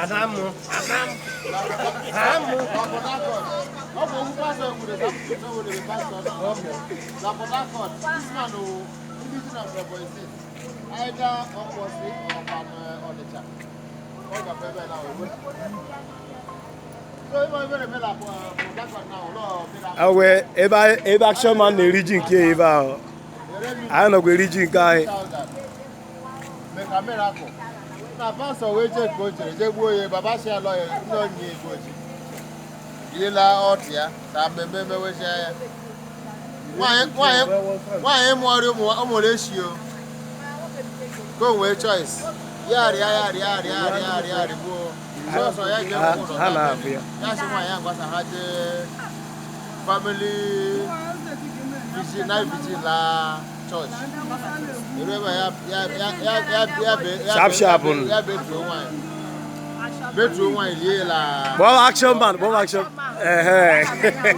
Adamu, Adam, Adamu. Ọ bụ okwu pastọ kwuru ka m kwuru were pastọ na Port Harcourt. This man o ndị si na Ebonyi State, either Obosi or from Onitsha. Ọ gafe ebe na owe. So ịma ebe na-eme na Port Harcourt na ụlọ mmiri. Awe ebe Action Man na-eri ji nke ya ebe ahụ. Anyị nọkwa eri ji nke anyị. Make a miracle. Na pastọ wee jee ka o jere jee gbuo ya, baba si alọ ya ndị onye egbu oji. Riela ọtụ ya ka mmemme mewechia ya. Nwaanyị mụọrị ụmụ ụmụrụ eshi o. Ka o nwee choice. Ya rịa, ya rịa, rịa, rịa, rịa, rịgbuo. Sọsọ ya jee ụlọ. Ha na-abụ ya. Ya sị nwaanyị ya gwasa ha jee family vigil, night vigil la church. Eru ebe ya ya ya ya ya ya be ya. Sharp, sharp unu. Ya betuo nwaanyị. Betuo nwaanyị lie la. Kpọọ Action Man, kpọọ Action. Ehe.